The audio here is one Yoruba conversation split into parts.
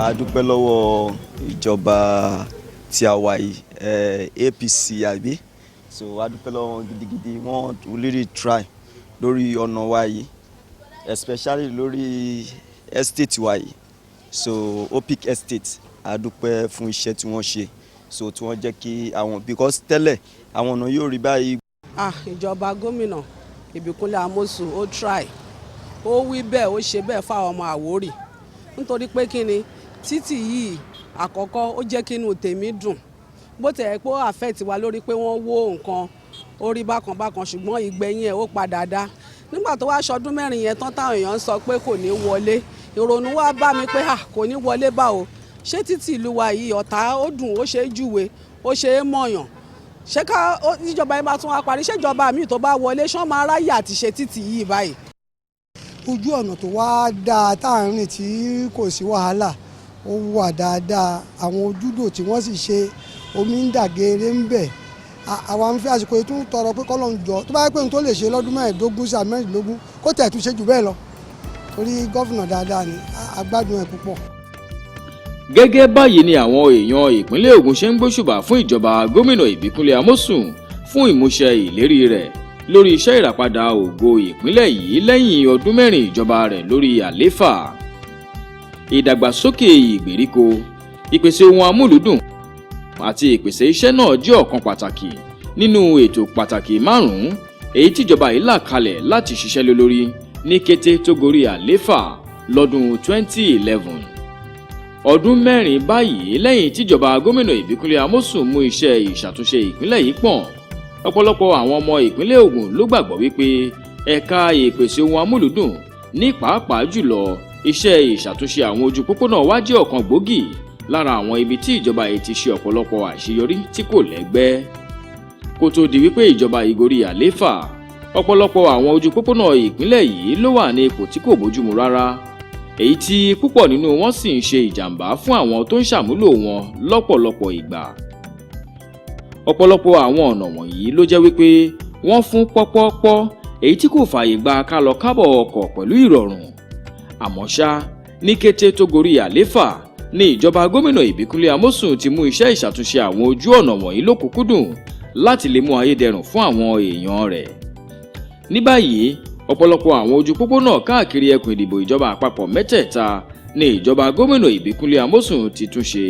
A dúpẹ́ lọ́wọ́ ìjọba tí a wà yìí, APC àbí. So a dúpẹ́ lọ́wọ́ wọn gidigidi. Wọ́n really try lórí ọ̀nà wa yìí, especially lórí estate wa yìí, so OPIC Estate. A dúpẹ́ fún iṣẹ́ tí wọ́n ṣe, so tí wọ́n jẹ́ kí àwọn, because tẹ́lẹ̀ àwọn ọ̀nà yóò rí báyìí. Ah, ìjọba gómìnà Ìbíkúnlé Amósùn, ó try, ó wí bẹ́ẹ̀, ó ṣe bẹ́ẹ̀ fáwọn ọmọ Àwórì, nítorí pé kí ni, títì yìí àkọ́kọ́, ó jẹ́ kí inú tèmi dùn. Bó tẹ̀ ẹ́ pé ó affect wa lórí pé wọ́n wó nǹkan ó rí bákan bákan, ṣùgbọ́n ìgbẹ̀yìn ẹ̀ ó padà dá. Nígbà tó wá ṣọdún 4 yẹn tán, táwọn èèyàn ń sọ pé kò ní wọlé, ìrònú wá bá mi pé ah, kò ní wọlé báwo? Ṣé títì ìlú wa yìí, Ọ̀tá, ó dùn, ó ṣe é júwe, ó ṣe é mọ̀yàn? Ṣé ká ìjọba yẹn bá tún wá parí, ṣèjọba míì tó bá wọlé, ṣán máa ráyè àti ṣe títì yìí báyìí? Ojú ọ̀nà tó wá dáa tá à ń rìn tí kò sí wàhálà, ó wà dáadáa. Àwọn ojúdò tí wọ́n sì ṣe, omi ń dà geere ń bẹ̀. Àwa ń fi àsìkò yìí tún tọrọ pé kọ́lọ́un jọ, tó bá yẹ pé ohun tó lè ṣe lọ́dún 15 sí 16, kó tẹ̀ tún ṣe jù bẹ́ẹ̀ lọ, torí governor dáadáa ni, a gbádùn ẹ̀ púpọ̀. Gẹ́gẹ́ báyìí ni àwọn èèyàn ìpínlẹ̀ Ògùn ṣe ń gbóṣùbà fún ìjọba gómìnà Ìbíkúnlé Amósùn fún ìmúṣẹ ìlérí rẹ̀ lórí iṣẹ́ ìràpadà ògo ìpínlẹ̀ yìí lẹ́yìn ọdún 4 ìjọba rẹ̀ lórí àlééfà. Ìdàgbàsókè ìgbèríko, ìpèsè ohun amúlùúdùn àti ìpèsè iṣẹ́ náà jẹ́ ọ̀kan pàtàkì nínú ètò pàtàkì márùn-ún èyí tíjọba yìí là kalẹ̀ láti ṣiṣẹ́ lé lórí ní kété tó gorí àlééfà lọ́dún 2011. Ọdún 4 báyìí lẹ́yìn tíjọba gómìnà Ìbíkúnlé Amósùn mú iṣẹ́ ìṣàtúnṣe ìpínlẹ̀ yìí pọ̀n, ọ̀pọ̀lọpọ̀ àwọn ọmọ ìpínlẹ̀ Ògùn ló gbàgbọ́ wípé ẹ̀ka ìpèsè ohun amúlùúdùn, ní pàápàá jùlọ iṣẹ́ ìṣàtúnṣe àwọn ojú pópónà wá, jẹ́ ọ̀kan gbòógì lára àwọn ibi tí ìjọba yìí ti ṣe ọ̀pọ̀lọpọ̀ àṣeyọrí tí kò lẹ́gbẹ́. Kó tó di wípé ìjọba yìí gorí àlééfà, ọ̀pọ̀lọpọ̀ àwọn ojú pópónà ìpínlẹ̀ yìí ló wà ní ipò tí kò bójúmu rárá, èyí tí púpọ̀ nínú wọn sì ń ṣe ìjàmbá fún àwọn tó ń ṣàmúlò wọn lọ́pọ̀lọpọ̀ ìgbà. Ọ̀pọ̀lọpọ̀ àwọn ọ̀nà wọ̀nyí ló jẹ́ wípé wọ́n fún pọ́pọ́pọ́, èyí tí kò fààyè gba kálọ kábọ̀ ọkọ̀ pẹ̀lú ìrọ̀rùn. Àmọ́ ṣá, ní kété tó gorí àlééfà ní ìjọba gómìnà Ìbíkúnlé Amósùn ti mú iṣẹ́ ìṣàtúnṣe àwọn ojú ọ̀nà wọ̀nyí lókùnkúndùn láti lè mú ayé dẹrùn fún àwọn èèyàn rẹ̀. Ní báyìí, ọ̀pọ̀lọpọ̀ àwọn ojú pópónà káàkiri ẹkùn ìdìbò ìjọba àpapọ̀ mẹ́tẹ̀ẹ̀ta ní ìjọba gómìnà Ìbíkúnlé Amósùn ti tún ṣe.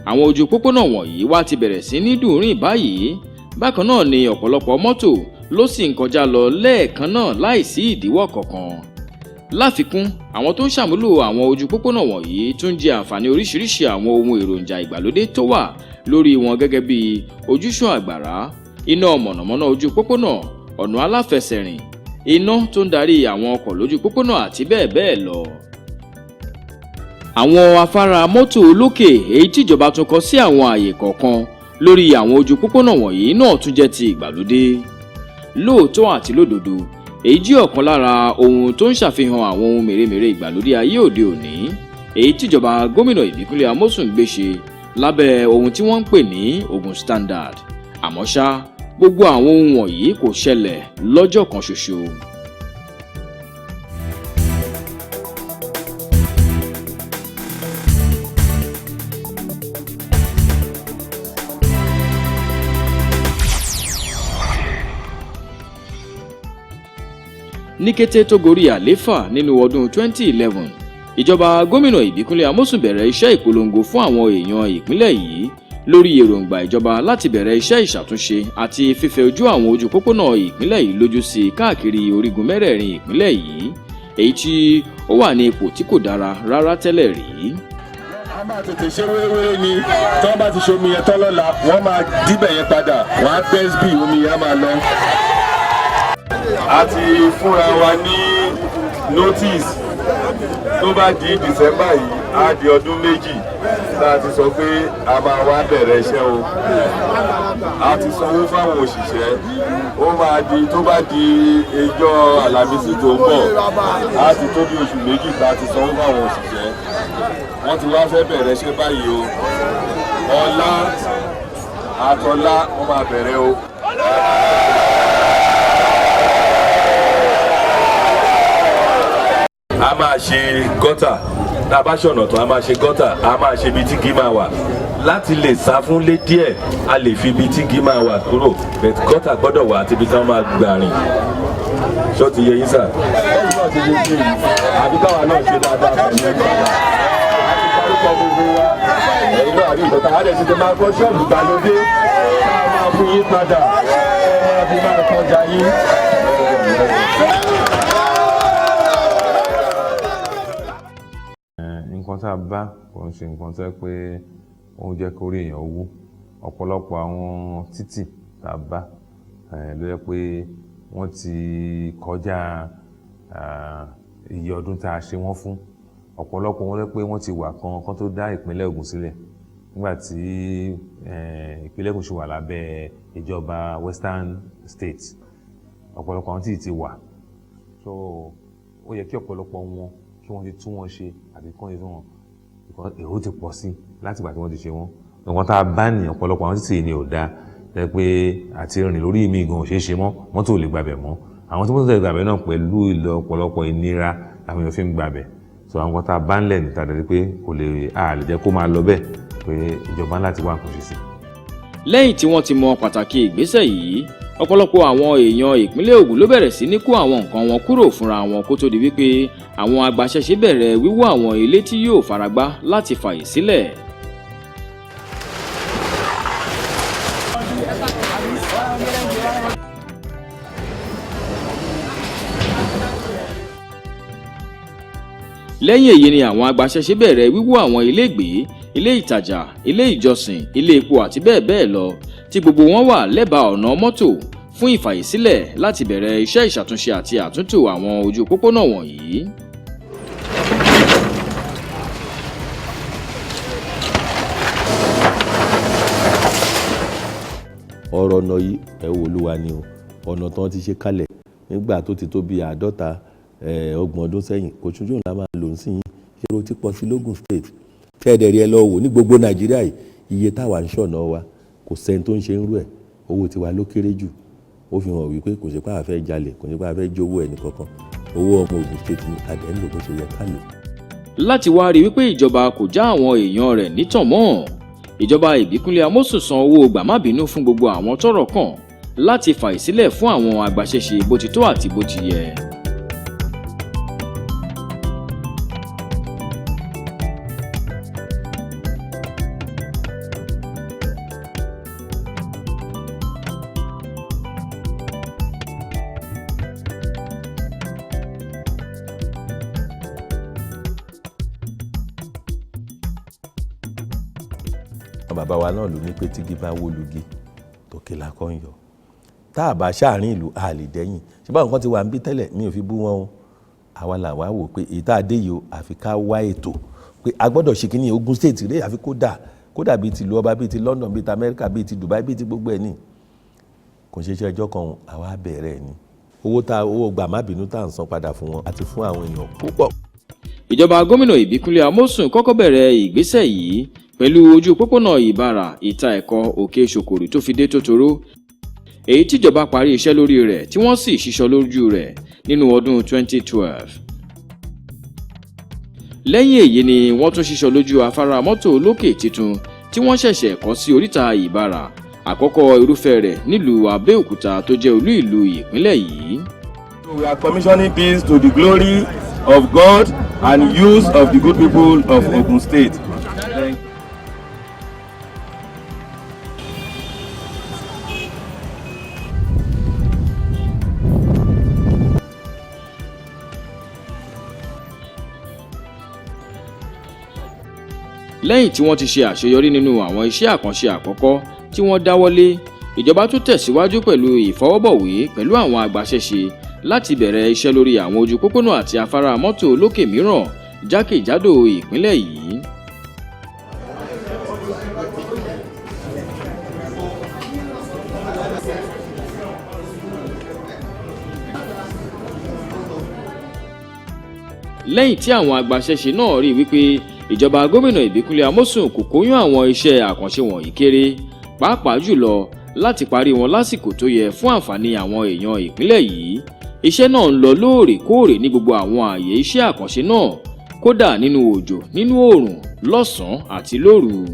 Àwọn ojú pópónà wọ̀nyí wá ti bẹ̀rẹ̀ sí ní dùn rìn báyìí. Bákan náà ni ọ̀pọ̀lọpọ̀ mọ́tò ló sì ń kọjá lọ lẹ́ẹ̀kan náà láìsí ìdíwọ́ kankan. Láfikún, àwọn tó ń ṣàmúlò àwọn ojú pópónà wọ̀nyí tún jẹ àǹfààní oríṣiríṣi àwọn ohun èròjà ìgbàlódé tó wà lórí wọn, gẹ́gẹ́ bí ojúṣàn àgbàrá, iná mọ̀nàmọ́ná ojú pópónà, ọ̀nà aláfẹsẹ̀rìn, iná tó ń darí àwọn ọkọ̀ lójú pópónà àti bẹ́ẹ̀ bẹ́ẹ̀ lọ. Àwọn afárá mọ́tò olókè èyí tíjọba tún kọ́ sí àwọn àyè kọ̀ọ̀kan lórí àwọn ojú pópónà wọ̀nyí náà tún jẹ́ ti ìgbàlódé. Lóòótọ́ àti lódodo, èyí jẹ́ ọ̀kan lára ohun tó ń ṣàfihàn àwọn ohun mèremère ìgbàlódé ayé òde òní èyí tíjọba gómìnà Ìbíkúnlé Amósùn gbé ṣe lábẹ́ ohun tí wọ́n ń pè ní Ogun Standard. Àmọ́ ṣá, gbogbo àwọn ohun wọ̀nyí kò ṣẹlẹ̀ lọ́jọ́ kan ṣoṣo. Ní kété tó gorí àlééfà nínú ọdún 2011, ìjọba gómìnà Ìbíkúnlé Amósùn bẹ̀rẹ̀ iṣẹ́ ìpolongo fún àwọn èèyàn ìpínlẹ̀ yìí lórí èròǹgbà ìjọba láti bẹ̀rẹ̀ iṣẹ́ ìṣàtúnṣe àti fífẹ̀ ojú àwọn ojú pópónà ìpínlẹ̀ yìí lójú sí káàkiri orígun mẹ́rẹ̀ẹ̀rin ìpínlẹ̀ yìí, èyí tí ó wà ní ipò tí kò dára rárá tẹ́lẹ̀ rí. A máa tètè ṣe wéréwéré ni. Tí wọ́n bá ti ṣe omi yẹn tán lọ́la, wọ́n máa díbẹ̀ yẹn padà, wọ́n á bẹ́ẹ̀ bí omi yẹn á máa lọ. A ti fúnra wa ní notice, tó bá di December yìí, á di ọdún 2 tá a ti sọ pé a máa wá bẹ̀rẹ̀ iṣẹ́ o. A ti sanwó fáwọn òṣìṣẹ́. Ó máa di, tó bá di ìjọ Àlàmísì tó ń bọ̀, á ti tó bí oṣù 2 tá a ti sanwó fáwọn òṣìṣẹ́. Wọ́n ti wá fẹ́ bẹ̀rẹ̀ iṣẹ́ báyìí o. Ọ̀la àtọ̀la, wọ́n máa bẹ̀rẹ̀ o. A máa ṣe gutter. Tá a bá ṣọ̀nà tán, a máa ṣe gutter, a máa ṣe ibi tí igi máa wà láti lè sá fún lé díẹ̀. A lè fi ibi tí igi máa wà kúrò, but gutter gbọ́dọ̀ wà àti ibi tí wọ́n máa gbà rìn. Ṣó ti yé yín, sir? Àbí káwa náà ṣe dáadáa pẹ̀lú ẹgbẹ́ wa àti dárúkọ gbogbo wa, ẹ̀yin náà àbí ìkọ̀tà àdẹ̀ ti máa kọ́ ṣọ́ọ̀bù gbàlódé tá a máa fún yín padà, ẹ máa fi máa kọjá yín. Nǹkan tá a bá kò ń ṣe nǹkan tó yẹ pé ó ń jẹ́ kó rí èèyàn wú. Ọ̀pọ̀lọpọ̀ àwọn títì tá a bá ló yẹ pé wọ́n ti kọjá iye ọdún tá a ṣe wọ́n fún. Ọ̀pọ̀lọpọ̀ wọn ló pé wọ́n ti wà kan kan tó dá ìpínlẹ̀ Ògùn sílẹ̀, nígbà tí ìpínlẹ̀ Ògùn ṣì wà lábẹ́ ìjọba Western States. Ọ̀pọ̀lọpọ̀ àwọn títì ti wà, so ó yẹ kí ọ̀pọ̀lọpọ̀ wọn kí wọ́n ti tún wọn ṣe àbí kí wọ́n ti tún wọn, because èrò ti pọ̀ sí láti ìgbà tí wọ́n ti ṣe wọ́n. Nǹkan tá a bá ní, ọ̀pọ̀lọpọ̀ àwọn títì ni ò dáa, jẹ́ pé àti rìn lórí mi gan ò ṣeé ṣe mọ́, mọ́tò ò lè gbàbẹ̀ mọ́. Àwọn tí mọ́tò lè gbàbẹ̀ náà, pẹ̀lú ìlọ ọ̀pọ̀lọpọ̀ ìnira làwọn èèyàn fi ń gbàbẹ̀. So àwọn nǹkan tá a bá ń lẹ̀ níta dẹ̀ pé kò lè a lè jẹ́ kó máa lọ bẹ́ẹ̀, pé ìjọba ńlá ti wá nǹkan ṣe sí. Lẹ́yìn tí wọ́n ti mọ pàtàkì ìgbésẹ̀ yìí, ọ̀pọ̀lọpọ̀ àwọn èèyàn ìpínlẹ̀ Ògùn ló bẹ̀rẹ̀ sí ní kó àwọn nǹkan wọn kúrò fúnra wọn kó tó di wípé àwọn agbaṣẹ́ṣe bẹ̀rẹ̀ wíwó àwọn ilé tí yóò faragbá láti fàyè sílẹ̀. Lẹ́yìn èyí ni àwọn agbaṣẹ́ṣe bẹ̀rẹ̀ wíwó àwọn ilégbèé, ilé ìtajà, ilé ìjọsìn, ilé epo àti bẹ́ẹ̀ bẹ́ẹ̀ lọ, tí gbogbo wọn wà lẹ́bàá ọ̀nà mọ́tò fún ìfàyèsílẹ̀ láti bẹ̀rẹ̀ iṣẹ́ ìṣàtúnṣe àti àtúntò àwọn ojú pópónà wọ̀nyí. Ọ̀rọ̀ ọ̀nà yìí, ẹ wo olúwa ni o. Ọ̀nà tán ti ṣe kalẹ̀ nígbà tó ti tó bíi 50, 30 ọdún sẹ́yìn, kò ṣojú ńlá máa lò ń sìn yín. Èrò ti pọ̀ sí lógùn State tẹ́ẹ̀dẹ̀ rí. Ẹ lọ wò ní gbogbo Nàìjíríà yìí, iye táwa ń ṣọ̀nà wa, kò sẹ́ni tó ń ṣe ń rú ẹ̀. Owó tiwa ló kéré jù. Ó fi hàn wípé kò ṣe pé a fẹ́ jalè, kò ṣe pé a fẹ́ jówó ẹnì kankan. Owó ọmọ Ògùn State ni a dẹ̀ ń lò bó ṣe yẹ ká lò. Láti wá rí wípé ìjọba kò já àwọn èèyàn rẹ̀ nítàn mọ́, ìjọba Ìbíkúnlé Amósùn san owó gbàmábínú fún gbogbo àwọn tọ́rọ̀ kàn láti fàyè sílẹ̀ fún àwọn agbaṣẹ́ṣe bó ti tó àti bó ti yẹ. Àwọn bàbá wa náà ló ní pé tígi bá wó lugi, tòkè la kọ́ ń yọ. Tá a bá ṣàárín ìlú, a lè dẹ́yìn. Ṣé báwọn kan ti wà ń bí tẹ́lẹ̀? Mi ò fi bú wọn o. Àwa là wá wò pé èyí tá a dé yìí o, àfi ká wá ètò pé a gbọ́dọ̀ ṣe kínní. Ogun State rèé, àfi kó dà, kó dà bíi ti ìlú ọba, bíi ti London, bíi ti Amẹ́ríkà, bíi ti Dubai, bíi ti gbogbo ẹ̀ ní. Kò ṣe iṣẹ́ ẹjọ́ kan, àwa bẹ̀rẹ̀ ni. Owó tá owó gbà má bínú tá à ń san padà fún wọn àti fún àwọn èèyàn púpọ̀. Ìjọba gómìnà Ìbíkúnlé Amósùn kọ́kọ́ bẹ̀rẹ̀ ìgbésẹ̀ yìí pẹ̀lú ojú pópónà Ìbàrà, Ìta Ẹ̀kọ́, Òkè Ṣòkòrò tó fi dé Tótóró, èyí tíjọba parí iṣẹ́ lórí rẹ̀ tí wọ́n sì ṣíṣọ lójú rẹ̀ nínú ọdún 2012. Lẹ́yìn èyí ni wọ́n tún ṣíṣọ lójú afárá mọ́tò olókè tuntun tí wọ́n ṣẹ̀ṣẹ̀ kọ́ sí oríta Ìbàrà, àkọ́kọ́ irúfẹ́ rẹ̀ nílùú Abẹ́òkúta tó jẹ́ olú ìlú ìpínlẹ̀ yìí. We are commissioning this to the glory of God and use of the good people of Ogun State. Thank you. Lẹ́yìn tí wọ́n ti ṣe àṣeyọrí nínú àwọn iṣẹ́ àkànṣe àkọ́kọ́ tí wọ́n dáwọ́lé, ìjọba tún tẹ̀síwájú pẹ̀lú ìfọwọ́bọ̀wé pẹ̀lú àwọn agbaṣẹ́ṣe láti bẹ̀rẹ̀ iṣẹ́ lórí àwọn ojú pópónà àti afárá mọ́tò olókè mìíràn jákèjádò ìpínlẹ̀ yìí. Lẹ́yìn tí àwọn agbaṣẹ́ṣe náà rí wípé ìjọba gómìnà Ìbíkúnlé Amósùn kò kóyún àwọn iṣẹ́ àkànṣe wọ̀nyí kéré, pàápàá jùlọ láti parí wọn lásìkò tó yẹ fún àǹfààní àwọn èèyàn ìpínlẹ̀ yìí, Iṣẹ́ náà ń lọ lóòrèkóòrè ní gbogbo àwọn ààyè iṣẹ́ àkànṣe náà, kódà nínú òjò, nínú oòrùn, lọ́sàn-án àti lóru.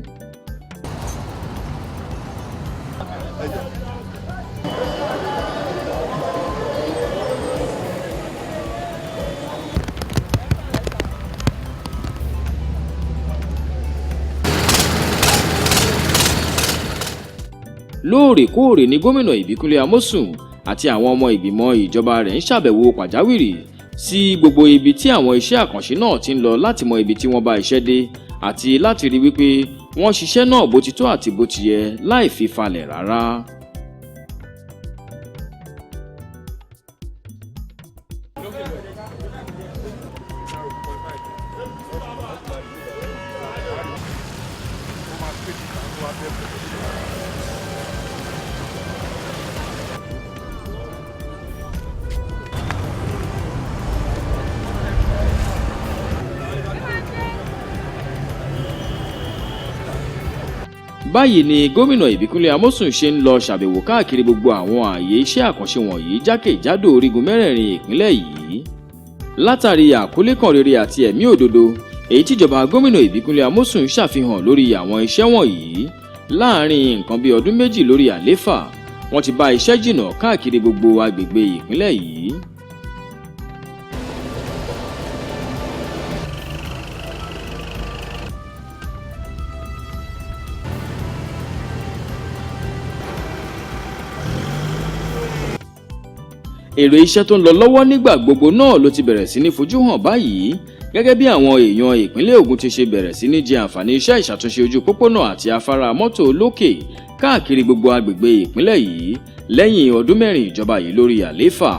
Lóòrèkóòrè ni gómìnà Ìbíkúnlé Amósùn àti àwọn ọmọ ìgbìmọ̀ ìjọba rẹ̀ ń ṣàbẹ̀wò pàjáwìrì sí gbogbo ibi tí àwọn iṣẹ́ àkànṣe náà ti ń lọ láti mọ ibi tí wọ́n bá iṣẹ́ dé àti láti rí wípé wọ́n ṣiṣẹ́ náà bó ti tọ́ àti bó ti yẹ láì fi falẹ̀ rárá. Báyìí ni gómìnà Ìbíkúnlé Amósùn ṣe ń lọ ṣàbẹ̀wò káàkiri gbogbo àwọn ààyè iṣẹ́ àkànṣe wọ̀nyí jákèjádò orígun mẹ́rẹ̀ẹ̀rin ìpínlẹ̀ yìí. Látàrí àkọlé kan rere àti ẹ̀mí òdodo èyí tíjọba gómìnà Ìbíkúnlé Amósùn ṣàfihàn lórí àwọn iṣẹ́ wọ̀nyí láàárín nǹkan bíi ọdún 2 lórí àléfà, wọ́n ti bá iṣẹ́ jìnnà káàkiri gbogbo agbègbè ìpínlẹ̀ yìí. Èrè iṣẹ́ tó ń lọ lọ́wọ́ nígbà gbogbo náà ló ti bẹ̀rẹ̀ sí ní fojú hàn báyìí, gẹ́gẹ́ bí àwọn èèyàn ìpínlẹ̀ Ògùn ti ṣe bẹ̀rẹ̀ sí ní jẹ àǹfààní iṣẹ́ ìṣàtúnṣe ojú pópónà àti afárá mọ́tò lókè káàkiri gbogbo agbègbè ìpínlẹ̀ yìí lẹ́yìn ọdún 4 ìjọba yìí lórí àlééfà.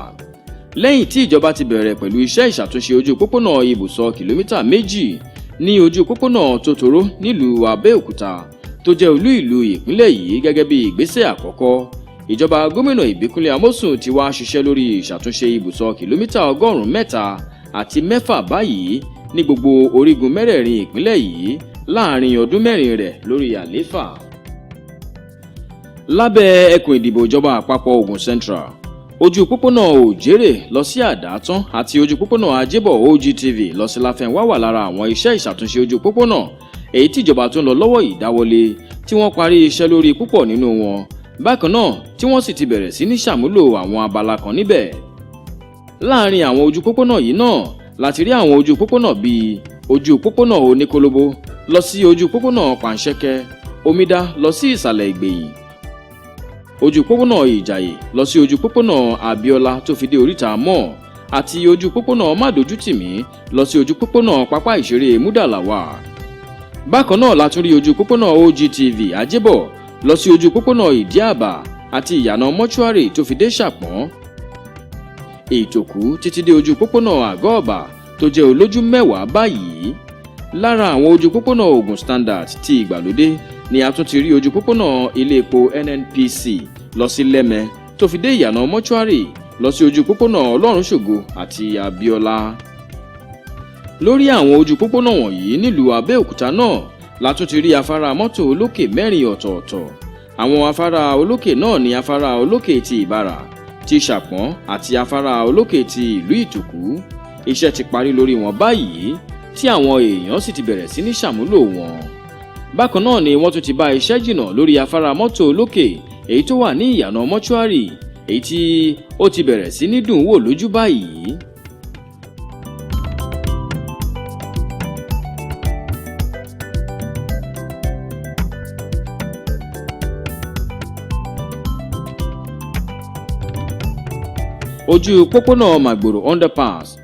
Lẹ́yìn tí ìjọba ti bẹ̀rẹ̀ pẹ̀lú iṣẹ́ ìṣàtúnṣe ojú pópónà ibùsọ̀ kìlómítà 2 ní ojú pópónà Tòtòrò nílùú Abẹ́òkúta tó jẹ́ olú ìlú ìpínlẹ̀ yìí gẹ́gẹ́ bí ìgbésẹ̀ àkọ́kọ́, ìjọba gómìnà Ìbíkúnlé Amósùn ti wá ṣiṣẹ́ lórí ìṣàtúnṣe ibùsọ̀ kìlómítà 306 báyìí ní gbogbo orígun mẹ́rẹ̀ẹ̀rin ìpínlẹ̀ yìí láàrin ọdún 4 rẹ̀ lórí àlééfà. Lábẹ́ ẹkùn ìdìbò ìjọba àpapọ̀ Ògùn Central, ojú pópónà Òjèrè lọ sí Àdátán àti ojú pópónà Ajébọ̀ OGTV lọ sí Láfẹnwá wà lára àwọn iṣẹ́ ìṣàtúnṣe ojú pópónà èyí tíjọba tó ń lọ lọ́wọ́ ìdáwọlé tí wọ́n parí iṣẹ́ lórí púpọ̀ nínú wọn, bákan náà tí wọ́n sì ti bẹ̀rẹ̀ sí ní ṣàmúlò àwọn abala kan níbẹ̀. Láàárín àwọn ojú pópónà yìí náà láti rí àwọn ojú pópónà bíi ojú pópónà Oníkólóbó lọ sí ojú pópónà Pàǹṣẹ́kẹ́, Omidá lọ sí Ìsàlẹ̀ Ìgbèyìn, ojú pópónà Ìjàyè lọ sí ojú pópónà Abíọ́lá tó fi dé oríta mọ́, àti ojú pópónà Mádójútìmí lọ sí ojú pópónà pápá ìṣeré Múdàláwà. Bákan náà la tún rí ojú pópónà OGTV Ajébọ̀ lọ sí ojú pópónà Ìdí-Àbà àti ìyànà mọ́ṣúárì tó fi dé Ṣàpọ́n, Ìtòkú títí dé ojú pópónà Àgọ́ Ọ̀bà tó jẹ́ olójú 10 báyìí. Lára àwọn ojú pópónà Ògùn Standard ti ìgbàlódé ni a tún ti rí ojú pópónà ilé epo NNPC lọ sí Lẹ́mẹ tó fi dé ìyànà mọ́ṣúárì lọ sí ojú pópónà Ọlọ́runṣògo àti Abíọ́lá. Lórí àwọn ojú pópónà wọ̀nyí nílùú Abẹ́òkúta náà la tún ti rí afárá mọ́tò olókè 4 ọ̀tọ̀ọ̀tọ̀. Àwọn afárá olókè náà ni afárá olókè ti Ìbàrà, ti Ṣàpọ́n àti afárá olókè ti ìlú Ìtòkú. Iṣẹ́ ti parí lórí wọn báyìí tí àwọn èèyàn sì ti bẹ̀rẹ̀ sí ní ṣàmúlò wọn. Bákan náà ni wọ́n tún ti bá iṣẹ́ jìnnà lórí afárá mọ́tò olókè èyí tó wà ní ìyànà mọ́ṣúárì èyí tí ó ti bẹ̀rẹ̀ sí ní dùn wò lójú báyìí. Ojú pópónà Màgbòrò underpass,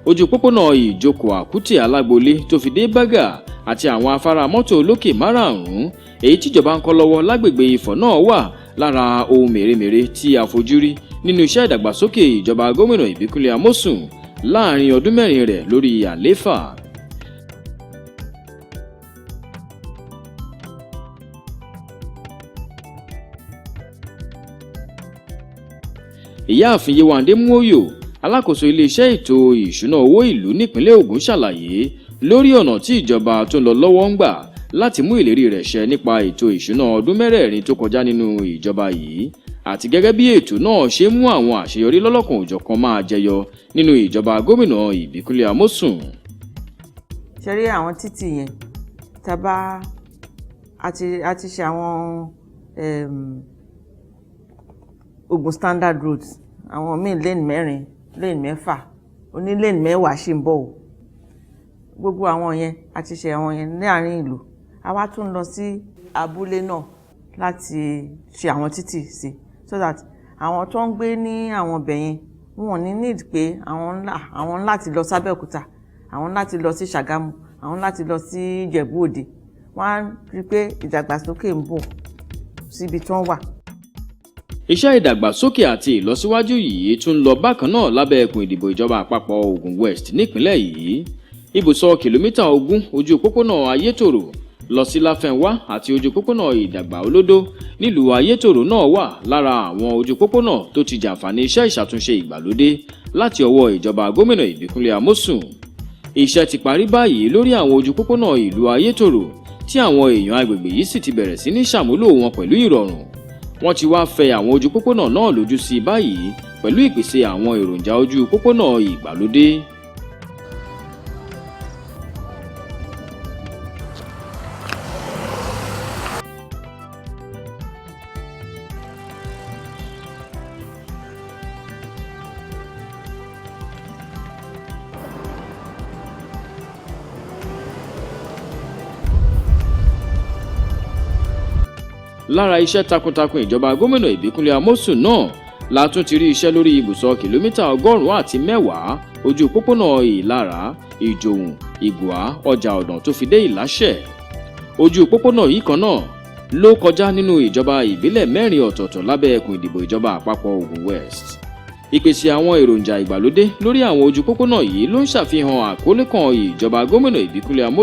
ojú pópónà Ìjókòó Àkútì Alágbolé tó fi dé Bágà àti àwọn afárá mọ́tò olókè 5 èyí tíjọba ń kọ́ lọ́wọ́ lágbègbè Ifọ̀ náà wà lára ohun mèremère tí a fojú rí nínú iṣẹ́ ìdàgbàsókè ìjọba gómìnà Ìbíkúnlé Amósùn láàrin ọdún 4 rẹ̀ lórí àlééfà. Ìyáàfin Yéwándé Múóyò, alákòóso iléeṣẹ́ ètò ìṣúná owó ìlú nípínlẹ̀ Ògùn, ṣàlàyé lórí ọ̀nà tí ìjọba tó ń lọ lọ́wọ́ ń gbà láti mú ìlérí rẹ̀ ṣẹ nípa ètò ìṣúná ọdún mẹ́rẹ̀ẹ̀rin tó kọjá nínú ìjọba yìí Àti gẹ́gẹ́ bí ètò náà ṣe mú àwọn àṣeyọrí lọ́lọ́kan òjọ̀kan máa jẹyọ nínú ìjọba gómìnà Ìbíkúnlé Amósùn. Ṣe rí àwọn títì yẹn, tá a bá a ti ṣe àwọn Ogun Standard Roads, àwọn míì lane 4, lane 6, oní lane 10 ṣì ń bọ̀ o. Gbogbo àwọn yẹn, a ti ṣe àwọn yẹn ní àárín ìlú. A wá tún lọ sí abúlé náà láti ṣe àwọn títì sí, so that àwọn tó ń gbé ní àwọn ibẹ̀ yẹn, wọn ò ní need pé àwọn láti lọ sábẹ́òkúta, àwọn láti lọ sí Ṣàgámù, àwọn láti lọ sí Ìjẹ̀bú Òde. Wọ́n á rí i pé ìdàgbàsókè ń bọ̀ síbi tí wọ́n wà. Iṣẹ́ ìdàgbàsókè àti ìlọsíwájú yìí tún lọ bákan náà lábẹ́ ẹkùn ìdìbò ìjọba àpapọ̀ Ògùn West nípínlẹ̀ yìí. Ibùsọ̀ kìlómítà 20 ojú pópónà Ayétòrò lọ sí Láfẹnwá àti ojú pópónà Ìdàgbà Olódó nílùú Ayétòrò náà wà lára àwọn ojú pópónà tó ti jàǹfààní iṣẹ́ ìṣàtúnṣe ìgbàlódé láti ọwọ́ ìjọba gómìnà Ìbíkúnlé Amósùn. Iṣẹ́ ti parí báyìí lórí àwọn ojú pópónà ìlú Ayétòrò, tí àwọn èèyàn agbègbè yìí sì ti bẹ̀rẹ̀ sí ní ṣàmúlò wọn pẹ̀lú ìrọ̀rùn. Wọ́n ti wá fẹ àwọn ojú pópónà náà lójú sí báyìí pẹ̀lú ìpèsè àwọn èròjà ojú pópónà ìgbàlódé. Lára iṣẹ́ takuntakun ìjọba gómìnà Ìbíkúnlé Amósùn náà la tún ti rí iṣẹ́ lórí ibùsọ̀ kìlómítà 110 ojú pópónà Ìlara, Ìjòhùn, Ìgùá, Ọjà Ọ̀dàn tó fi dé Ìláṣẹ̀. Ojú pópónà yìí kan náà ló kọjá nínú ìjọba ìbílẹ̀ mẹ́rin ọ̀tọ̀ọ̀tọ̀ lábẹ́ ẹkùn ìdìbò ìjọba àpapọ̀ Ògùn West. Ìpèsè àwọn èròjà ìgbàlódé lórí àwọn ojú pópónà yìí ló ń ṣàfihàn àkólé kan ìjọba gómìnà Ìbíkúnlé Amósùn.